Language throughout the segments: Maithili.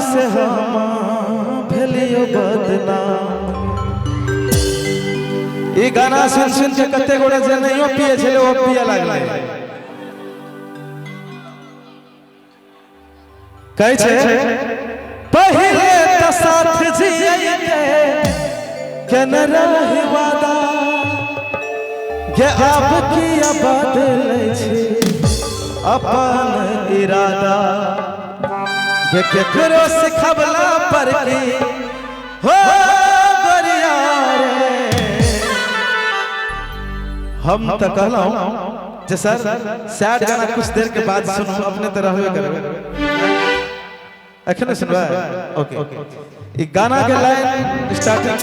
से हम भेलियो बदनाम। ई गाना सुन सुन के कते गोटे जे नहियो पिए छले ओ पिए लागले। कहै छै पहिले त साथ जियै के केने रही वादा, गे आब किया बदलै छी अपन इरादा, गे केकरो सिखबला पर की हो गोरिया रे। हम त कहलहुं जे सर सैड गाना कुछ देर के बाद सुनू, अपने त रहबे करबै। एखने सुनबै? ओके। ई गाना के लाइन स्टार्टिंग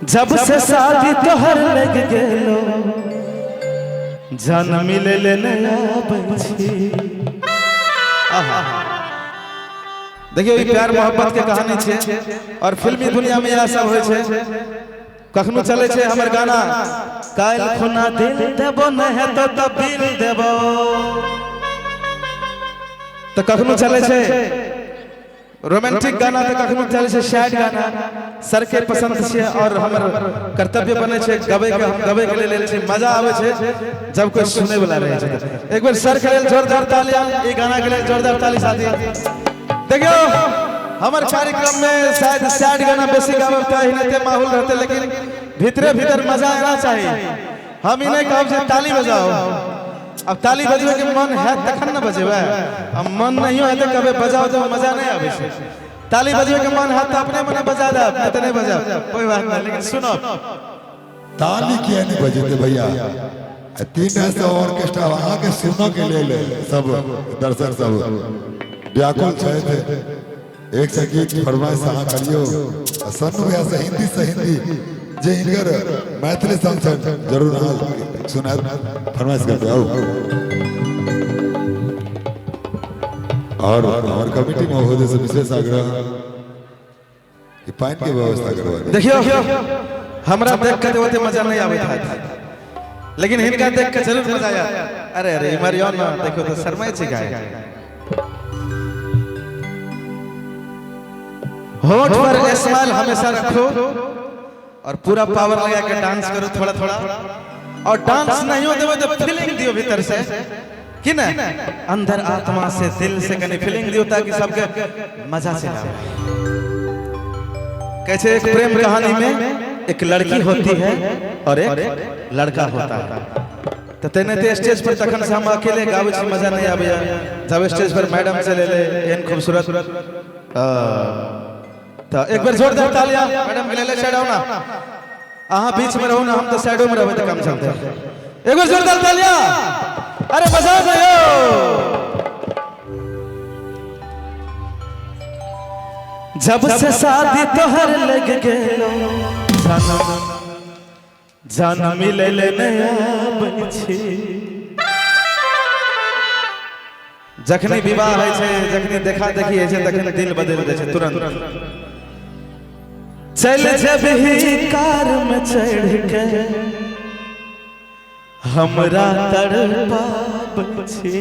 जब से शादी तोहर लग गेलो जान मिले ले नया बंछी। आहा देखियो ई प्यार मोहब्बत के कहानी छे और फिल्मी दुनिया में यह सब होय छे। कखनो चले छे हमर गाना काल खुना दिल देबो न है तो बिल देबो, तो कखनो चले छे रोमांटिक गाना, तो कखनो चले छे सैड गाना। सर के पसंद छे और हमर कर्तव्य बने छे गवे के, हम गवे के लेल छे, मजा आवे छे जब कोई सुने वाला रहे छे। एक बार सर के लेल जोरदार तालियां, ई गाना के लेल जोरदार ताली साथी। देखियो हमर कार्यक्रम में शायद सैड गाना बेसी गावे त एहने माहौल रहते, लेकिन भीतरे भीतर मजा आना चाहिए। हम ई नहीं कहब जे ताली बजाओ, अब ताली बजबे के मन है तखन न बजेबै, अब मन नहीं है तो कभी बजाओ तो मजा नहीं आवे छे। ताली बजबे के मन है तो अपने मने बजा दे, नहीं तो नहीं बजाओ कोई बात नहीं, लेकिन सुनो ताली किया नहीं बजेते भैया। 300 ऑर्केस्ट्रा वहां के सुनो के लेल सब दर्शक सब व्याकुल छथि। एक से गीत फरमाइश अहाँ करियो सन्नू भैया से हिंदी से हिंदी जे हिनकर मैथिली सॉन्ग जरूर अहाँ सुनायब, फरमाइश करते आओ। और हमारे कमेटी महोदय से विशेष आग्रह कि पानी के व्यवस्था करवा। देखियो हमरा देख के ओते मजा नहीं आवे था, लेकिन हिनका देख के जरूर मजा आया। अरे अरे इमरियन ना देखो तो शर्माई छी गाय। होठ पर स्माइल हमेशा रखो और पूरा पावर लगा के डांस करो थोड़ा थोड़ा, और डांस नहीं हो देवे तो फीलिंग दियो भीतर से कि ना, अंदर आत्मा से दिल से कनी फीलिंग दियो ताकि सबके मजा से आवे। कैसे एक प्रेम कहानी में एक लड़की होती है और एक लड़का होता है, तो तेने ते स्टेज पर तखन से हम अकेले गावे छी मजा नहीं आवे। जब स्टेज पर मैडम से ले ले एहन खूबसूरत, तो एक बार जोरदार तालियां मैडम के ले साइड आओ ना, अहाँ बीच में रहो ना, हम तो साइडों में रहबे त काम चलते। एक बार जोरदार तालियां, अरे बजाओ ना यो। जब से शादी तोहर लग गेलो जान मिले ले नया बंछी। जखनी विवाह होइ छै, जखनी देखा देखी होइ छै, तखनी दिल बदल जाइ छै तुरंत। चल जेबही कार में चढ़ के हमरा तड़पाबै छी।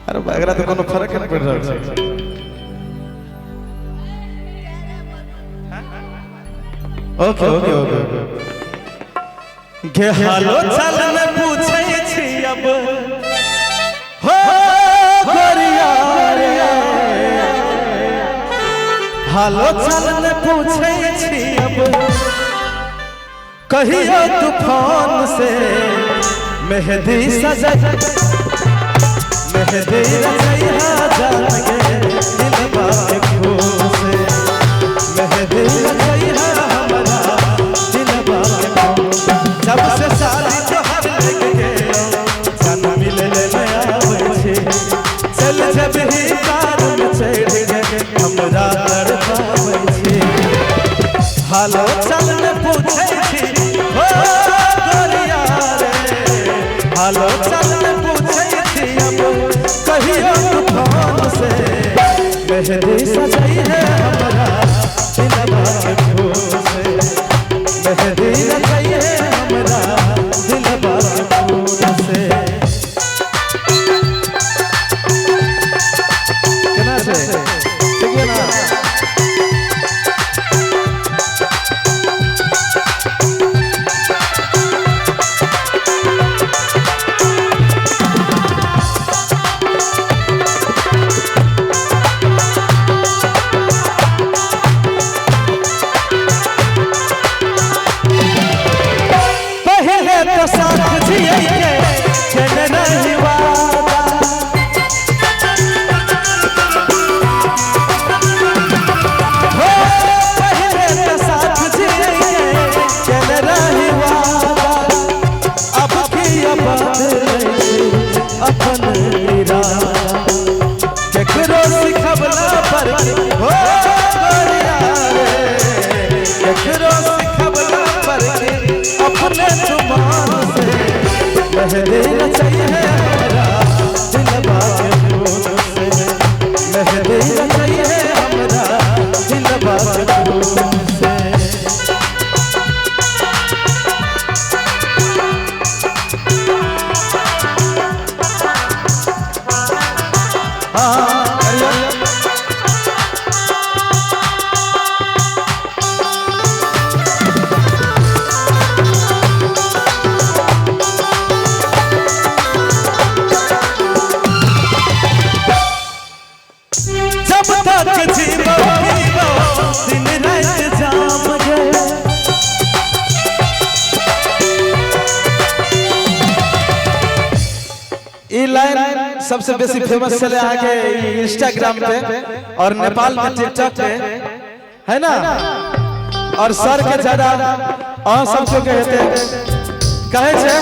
अरे एकरा तो कोनो फर्क नहीं पड़ रहल छै। ओके ओके ओके गे हालो चल न पूछै छी अब हो गोरिया रे, हालो चल न पूछै छी अब कहियो तूफान से मेहंदी सजै मेहंदी रचैहा जान गे दिलबा के फूल से, मेहंदी रचैहा हमरा दिलबा के फूल। जब से शादी तोहर लग गेलो जान मिले ले आबै छी, चल जेबही कार में चढ़ गे हमरा तड़पाबै छी। हालो चल न पूछै छी हो गोरिया रे, हालो चल न पूछै छी अब कहियो तूफान से मेहंदी रचाई है हमरा दिलवा के खून से, मेहंदी रचाई है हमरा दिलवा के खून से। जब तक जीवो दिन रात जाम गए, ई लाइन सबसे बेसी फेमस चले आके इंस्टाग्राम पे और नेपाल में टिकटॉक पे है ना। और सर के ज्यादा और सब क्यों कहते कहे छे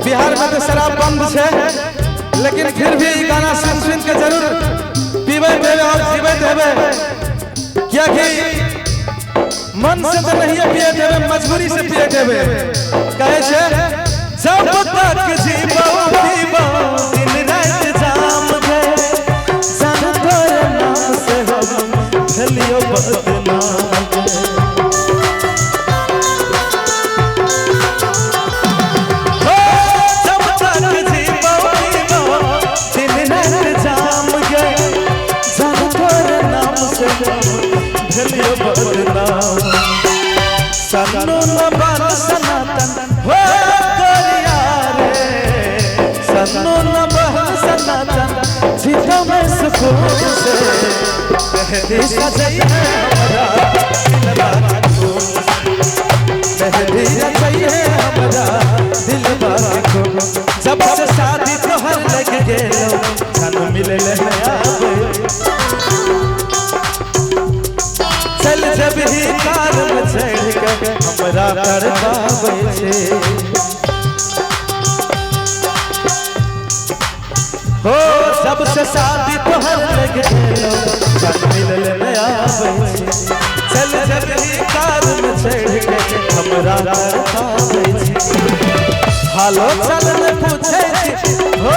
बिहार में तो शराब बंद छे, लेकिन फिर भी ई गाना सुन सुन के जरूर पीबे देवे और जीवे देवे, क्या कि मन से तो नहीं पिए देवे, मजबूरी से पिए देवे। कहे छे जब तक जीवो पीबो दिन रात जाम गए, जान तोरे नाम से हम भेलियो बदनाम गए। हो जब तक जीवो पीबो दिन रात जाम गए, जान तोरे नाम से हम भेलियो बदनाम। सन्नू न बाल सनातन हो गोरिया रे, सन्नू न बाल सनातन जीता मैं सुकून से, मेहंदी सजाई है हमरा दिलवा के खून से, मेहंदी रचाई है हमरा दिलवा के खून। जब से शादी तोहर लग गेलो जान मिले ले आवे, चल जब ही कार में चढ़ के हमरा तड़पावे छे। हो जब से शादी तोहर लग गेलो जान मिले ले आवे छे, चल जब ही कार में चढ़ के हमरा तड़पावे छे। हालो चल ने पूछे छी हो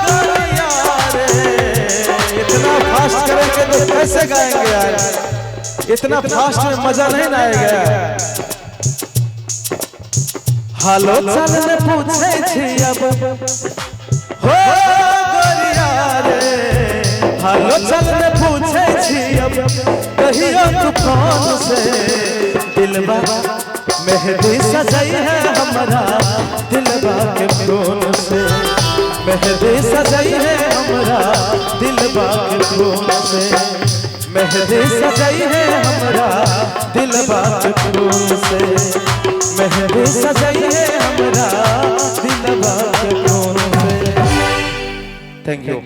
गोरिया रे, इतना फास्ट करेंगे तो कैसे गाएंगे यार, इतना फास्ट में मजा नहीं ना आएगा। हालो चल ने पूछे छी अब हो गोरिया रे, हालो चल ने पूछे छी अब कहियो तू कौन से, दिलवा मेहंदी सजाई है हमरा दिलवा के खून से, मेहंदी सजाई है हमरा दिलवा के खून से, मेहंदी सजाई है हमरा दिलवा के खून से, मेहंदी सजाई है हमरा दिलवा के खून से। Thank you.